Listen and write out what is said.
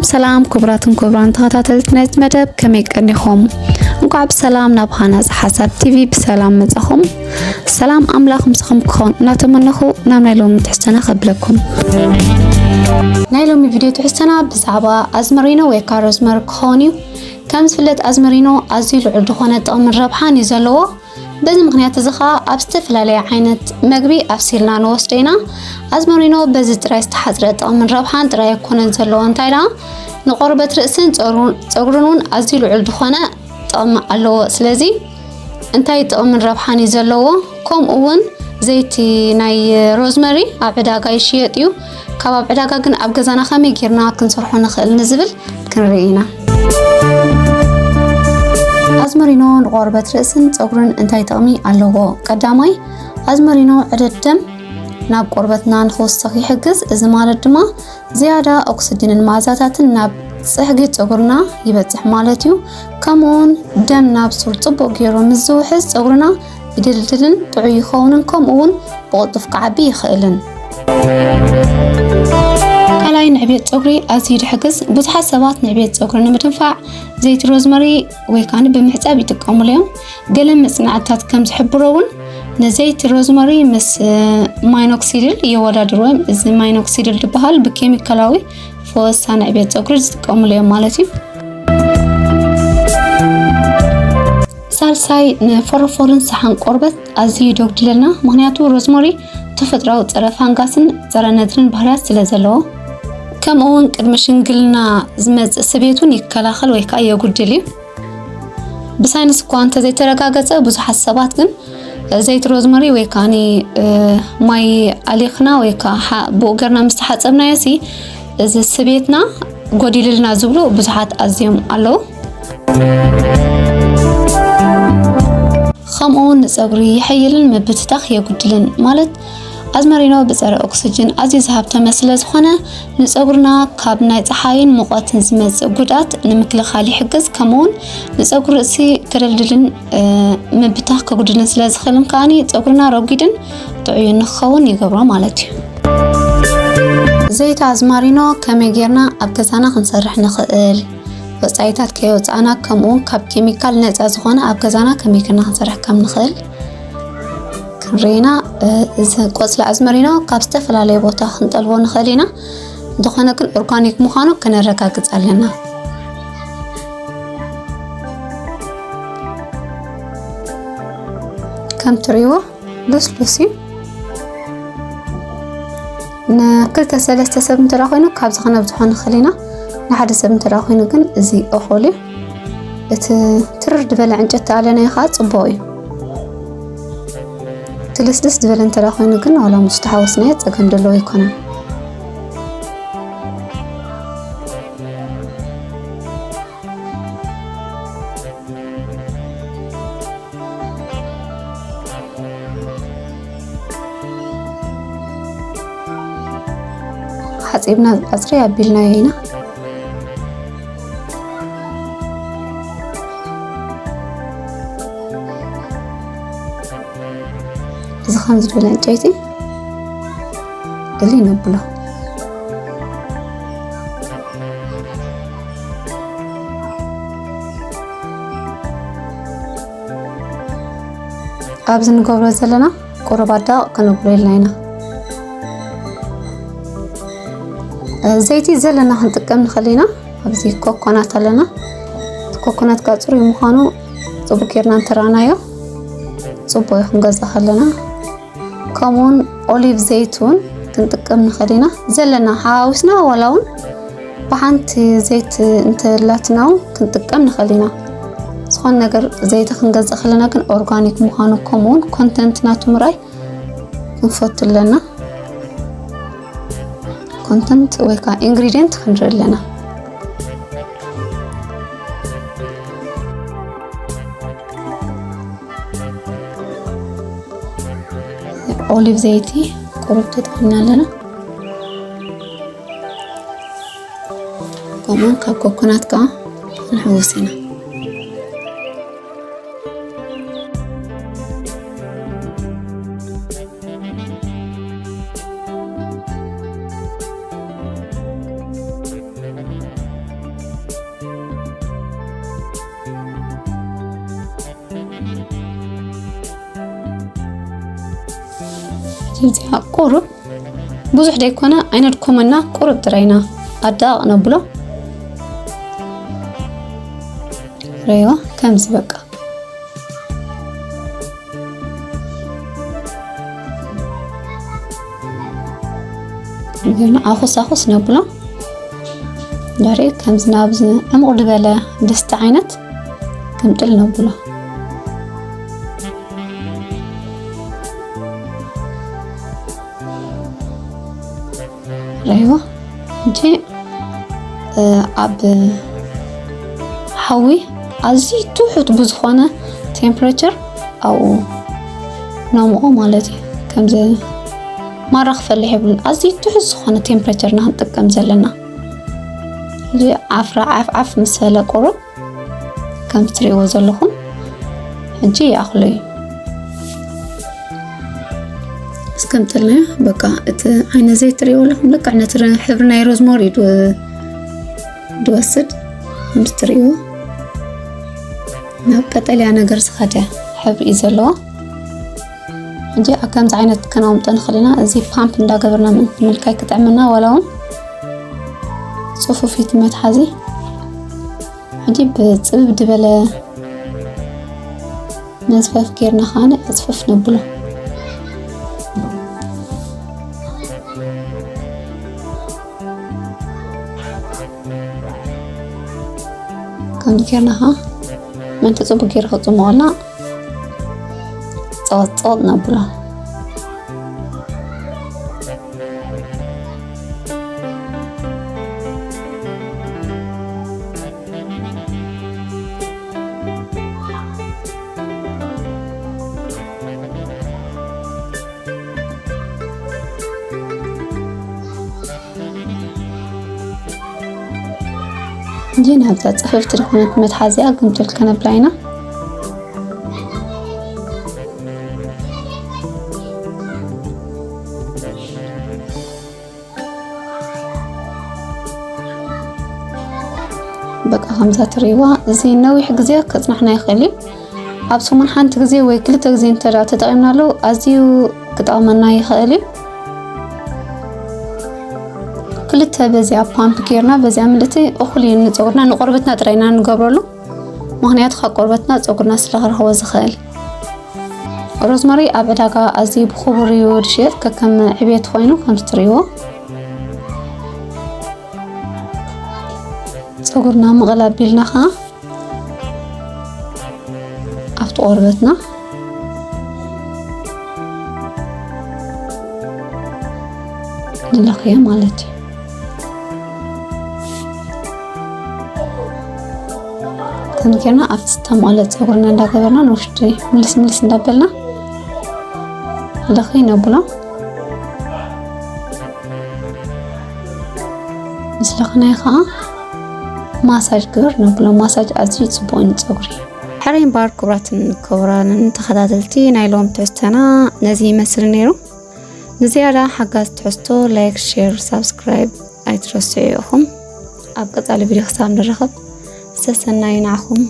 ሰላም ክቡራትን ክቡራን ተኸታተልቲ ናይዚ መደብ፣ ከመይ ቀኒኹም? እንኳዕ ብሰላም ናብ ሃናፂ ሓሳብ ቲቪ ብሰላም መጻኹም። ሰላም ኣምላኽ ምሳኹም ክኾን እናተመነኹ ናብ ናይ ሎሚ ትሕዝቶና ከብለኩም። ናይ ሎሚ ቪድዮ ትሕዝቶና ብዛዕባ ኣዝመሪኖ ወይ ከዓ ሮዝመሪ ክኸውን እዩ። ከም ዝፍለጥ ኣዝመሪኖ ኣዝዩ ልዑል ዝኾነ ጥቕምን ረብሓን እዩ ዘለዎ። በዚ ምኽንያት እዚ ኸዓ ኣብ ዝተፈላለየ ዓይነት መግቢ ኣብሲልና ንወስዶ ኢና። ኣዝመሪኖ በዚ ጥራይ ዝተሓፅረ ጥቕምን ረብሓን ጥራይ ኣይኮነን ዘለዎ፣ እንታይ ደኣ ንቆርበት ርእስን ፀሩ-፣ ፀጉርን እውን ኣዝዩ ልዑል ዝኾነ ጥቕሚ ኣለዎ። ስለዚ እንታይ ጥቕምን ረብሓን እዩ ዘለዎ? ከምኡ እውን ዘይቲ ናይ ሮዝመሪ ኣብ ዕዳጋ ይሽየጥ እዩ። ካብ ኣብ ዕዳጋ ግን ኣብ ገዛና ከመይ ጌርና ክንሰርሖ ንኽእል ንዝብል ክንርኢ ኢና። ኣዝመሪኖ ንቆርበት ርእስን ፀጉርን እንታይ ጥቕሚ ኣለዎ? ቀዳማይ፣ ኣዝመሪኖ ዕደት ደም ናብ ቆርበትና ንኽውስኽ ይሕግዝ። እዚ ማለት ድማ ዝያዳ ኦክስጅንን መኣዛታትን ናብ ጽሕጊ ጸጉርና ይበጽሕ ማለት እዩ። ከምኡውን ደም ናብ ሱር ጽቡቕ ገይሩ ምስ ዝውሕዝ ጸጉርና ይድልድልን ጥዑይ ይኸውንን፣ ከምኡውን ብቕልጡፍ ክዓቢ ይኽእልን። ካልኣይ፣ ንዕብየት ጸጉሪ ኣዝዩ ይሕግዝ። ብዙሓት ሰባት ንዕብየት ጸጉሪ ንምድንፋዕ ዘይቲ ሮዝመሪ ወይ ከኣ ብምሕጻብ ይጥቀሙሉ እዮም። ገለ መጽናዕትታት ከም ዝሕብሮ እውን ንዘይቲ ሮዝመሪ ምስ፣ እ፣ ማይኖክሲዲል የወዳድርዎ እዮም። እዚ ማይኖክሲዲል ዝበሃል ብኬሚካላዊ ፈወሳ ንዕብየት ጸጉሪ ዝጥቀሙሉ እዮም ማለት እዩ። ሳልሳይ፣ ንፎሮፎርን ሰሓን ቆርበት ኣዝዩ ደጉድለልና፣ ምኽንያቱ ሮዝመሪ ተፈጥሮኣዊ ጸረ ፋንጋስን ጸረ ነድርን ባህርያት ስለ ዘለዎ። ከምኡ እውን ቅድሚ ሽምግልና ዝመጽእ ስብየት እውን ይከላኸል ወይ ከዓ የጉድል እዩ። ብሳይንስ እኳ እንተዘይተረጋገጸ፣ ብዙሓት ሰባት ግን ዘይቲ ሮዝመሪ ወይ ከኣኒ፣ እ፣ ማይ ኣሊኽና ወይ ከኣ ሓ-፣ ብኡ ገርና ምስ ተሓጸብናዮ ሲ፣ እዚ ስብየትና ጎዲልልና ዝብሉ ብዙሓት ኣዝዮም ኣለዉ። ከምኡ እውን ንጸጉሪ የሐይልን ምብትታኽ የጉድልን። ማለት ኣዝመሪኖ ብጸረ ኦክስጅን ኣዝዩ ዝሃብተመ ስለ ዝኾነ ንጸጉርና ካብ ናይ ጸሓይን ሙቐትን ዝመጽእ ጉድኣት ንምክልኻል ይሕግዝ። ከምኡ እውን ንጸጉሪ ርእሲ ከደልድልን፣ እ፣ ምብታኽ ከጉድልን ስለ ዝኽእልን ከኣኒ ጸጉርና ረጒድን ጥዑይን ንክኸውን ይገብሮ ማለት እዩ። ዘይቲ ኣዝማሪኖ ከመይ ጌርና ኣብ ገዛና ክንሰርሕ ንኽእል? ወጻኢታት ከየውጻእና፣ ከምኡ እውን ካብ ኬሚካል ነጻ ዝኾነ ኣብ ገዛና ከመይ ጌርና ክንሰርሕ ከም ንኽእል ክንርኢና። እ፣ እዚ ቆጽሊ ኣዝመሪኖ ካብ ዝተፈላለየ ቦታ ክንጠልቦ ንኽእል ኢና። እንተኾነ ግን ኦርጋኒክ ምዃኑ ከነረጋግጽ ኣለና። ከም ትርእይዎ ልስሉስ እዩ። ንክልተ ሰለስተ ሰብ እንተ ደኣ ኮይኑ ካብዚ ከነብዝሖ ንኽእል ኢና። ንሓደ ሰብ እንተ ደኣ ኮይኑ ግን እዚ እኹል እዩ። እቲ ትርር ዝበለ ዕንጨቲ ኣለናዮ ከዓ ጽቡቕ እዩ። እቲ ልስልስ ዝበለ እንተ ደኣ ኮይኑ ግን ዋላ ምስኡ ተሓወስናዮ ጸገም ዘለዎ ኣይኮነን። ሓጺብና ኣጽሪ ኣቢልናዮ ኢና። እዚ ከም ዝደለ ዕንጨይቲ እሊ ነብሎ። ኣብዚ ንገብሮ ዘለና ቁሩብ ኣዳቕ ከነብሎ ኢልና ኢና። እ፣ ዘይቲ ዘለና ክንጥቀም ንኽእል ኢና። ኣብዚ ኮኮናት ኣለና። እቲ ኮኮናት ጋር ጽሩይ ምዃኑ ጽቡቅ ጌርና እንተረኣናዮ ጽቡቅ እዩ ክንገዝእ ከለና። ከምኡውን ኦሊቭ ዘይት እውን ክንጥቀም ንኽእል ኢና። ዘለና ሓዋዊስና ዋላ እውን ብሓንቲ ዘይት እንተላትና እውን ክንጥቀም ንኽእል ኢና። ዝኾነ ነገር ዘይቲ ክንገዝእ ከለና ግን ኦርጋኒክ ምዃኑ ከምኡውን ኮንተንት ናቱ ምርኣይ ክንፈቱ ኣለና። ኮንተንት ወይ ከዓ ኢንግሪዲየንት ክንርኢ ኣለና። ኦሊቭ ዘይቲ ቁሩብ ተጠቒምና ኣለና። ከምኡውን ካብ ኮኮናት ከዓ ክንሕውስ ኢና። እዚኣ ቁሩብ ብዙሕ ደይኮነ ኣይነድኩመና፣ ቁሩብ ጥራይና ኣዳቕ ነብሎ። ረዮ ከምዚ በቃ። ገና ኣኹስ ኣኹስ ነብሎ። ዳሪ ከምዚ ናብዚ ዕሙቕ ዝበለ ድስቲ ዓይነት ግምጥል ነብሎ። ረይዎ እንጂ ኣብ ሓዊ ኣዝዩ ትሑት ብዝኾነ ቴምፕሬቸር ኣብኡ ነምቆ ማለት እዩ። ከምዚ ማራ ክፈልሕ የብሉን። ኣዝዩ ትሑት ዝኾነ ቴምፕሬቸር ኢና ክንጥቀም ዘለና። እዚ ዓፍራ ዓፍ ዓፍ ምስ በለ ቁሩብ ከም ትሪእዎ ዘለኹም ሕጂ ይኣኽሎ እዩ። እስከምጥልና በቃ እቲ ዓይነት ዘይትሪእዎ ኣለኹም። ልክዕ ነቲ ረ-፣ ሕብሪ ናይ ሮዝመሪ እዩ ድወ-፣ ድወስድ። ከም ትሪእዎ ናብ ቀጠልያ ነገር ዝኸደ ሕብሪ እዩ ዘለዎ። ሕጂ ኣብ ከምዚ ዓይነት ከነቕምጦ ንኽእል ኢና። እዚ ፓምፕ እንዳገበርና ምእንቲ ምልካይ ክጥዕመና፣ ዋላ እውን ጽፉፊት መትሓዚ። ሕጂ ብጽብብ ዝበለ መዝፈፍ ጌርና ኸዓኒ ዕጽፍፍ ነብሎ። ከምዚ ጌርና ኸዓ ምእንቲ ጽቡቅ ጌሩ ክጽሞቐልና ጸወጥ ጸወጥ ነብሎ። እንጂ ናብዛ ጽፍፍቲ ዝኾነት መትሓዚኣ ግምጥል ከነብላ ኢና። በቃ ከምዛ ትርእይዋ፣ እዚ ነዊሕ ግዜ ከጽናሕና ይኽእል እዩ። ኣብ ሰሙን ሓንቲ ግዜ ወይ ክልተ ግዜ እንተ ደኣ ተጠቒምናሉ፣ ኣዝዩ ክጠቕመና ይኽእል እዩ። ክልተ በዚኣ ፓምፕ ጌርና፣ በዚኣ ምልእቲ እኹል እዩ ንጸጉርና፣ ንቆርበትና ጥራይ ኢና ንገብረሉ። ምኽንያቱ ካብ ቆርበትና ጸጉርና ስለ ክረኽቦ ዝኽእል። ሮዝመሪ ኣብ ዕዳጋ ኣዝዩ ብኽቡር እዩ ዝሽየጥ፣ ከከም ዕብየቱ ኮይኑ ከም እትርእይዎ። ጸጉርና ምቕል ኣቢልና ኸዓ ኣብቲ ቆርበትና ንለኽዮ ማለት እዩ። ከምዚ ጌርና ኣብቲ ዝተመቐለ ጸጉርና እንዳገበርና ንውሽጢ ምልስ ምልስ እንዳበልና ንለኽዮ ነብሎ። ምስ ለኽናዮ ኸዓ ማሳጅ ግበር ነብሎ። ማሳጅ ኣዝዩ ጽቡቕ እዩ ንጸጉሪ። ሕራይ እምበኣር ክቡራትን ክቡራንን ተኸታተልቲ ናይ ሎም ትሕዝቶና ነዚ ይመስል ነይሩ። ንዝያዳ ሓጋዝ ትሕዝቶ ላይክ፣ ሼር፣ ሳብስክራይብ ኣይትረስዑ ኢኹም። ኣብ ቀጻሊ ቪድዮ ክሳብ ንራኸብ ሰሰናዩ ንዓኹም።